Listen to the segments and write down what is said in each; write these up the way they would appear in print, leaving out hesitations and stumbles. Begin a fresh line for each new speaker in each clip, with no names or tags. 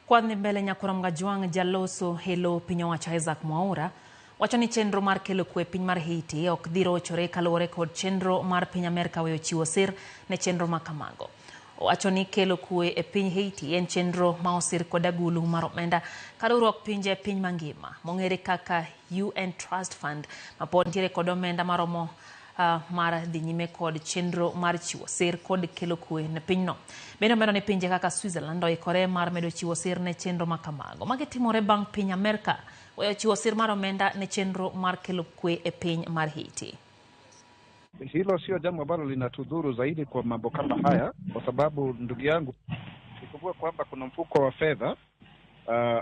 Kwadhi mbele Nyakoro Mgajwang' jaloso helo piny owacho Isaac Mwaura wacho ni chenro mar kelo kwe piny mar Haiti ok dhi rochore kaluwore kod chenro mar piny Amerka weyo chiwo sir ne chenro ma kamago. Owacho ni kelo kwe e piny Haiti en chenro ma osir kod agulu mar omenda ka riwruok pinje e piny mangima mong'ere kaka UN Trust Fund ma pod nitiere kod omenda maromo mar dhi nyime kod chenro mar chiwo sir kod kelo kwe ne pinyno. Bende omedo ni pinje kaka Switzerland oikore mar medo chiwo sir ne chenro ma kamago. Magi timore bang' piny Amerka weyo chiwo sir mar omenda ne chenro mar kelo kwe e piny mar Haiti.
Hilo sio jambo ambalo linatudhuru zaidi kwa mambo kama haya, kwa sababu ndugu yangu, ikumbuke kwamba kuna mfuko wa fedha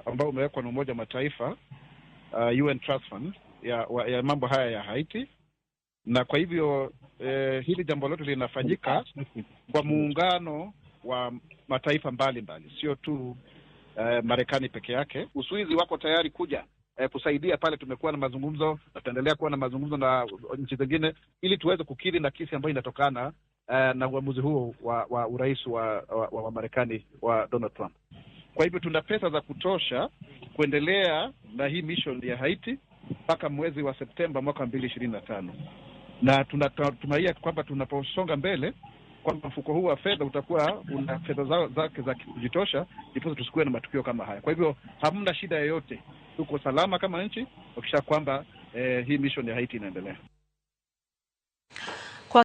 ambao umewekwa na Umoja wa Mataifa, UN Trust Fund ya mambo haya ya Haiti, na kwa hivyo hili jambo lote linafanyika kwa muungano wa mataifa mbalimbali, sio tu Marekani peke yake. Uswizi wako tayari kuja kusaidia pale. Tumekuwa na mazungumzo na tutaendelea kuwa na mazungumzo na nchi zingine ili tuweze kukidhi nakisi ambayo inatokana na uamuzi huo wa urais wa Marekani wa Donald Trump. Kwa hivyo tuna pesa za kutosha kuendelea na hii mission ya Haiti mpaka mwezi wa Septemba mwaka 2025, na tunatumainia kwamba tunaposonga mbele kwamba mfuko huu wa fedha utakuwa una fedha zao zake za kujitosha, ndiposa tusikuwe na matukio kama haya. Kwa hivyo hamna shida yoyote, tuko salama kama nchi kuhakikisha kwamba hii mission ya Haiti inaendelea.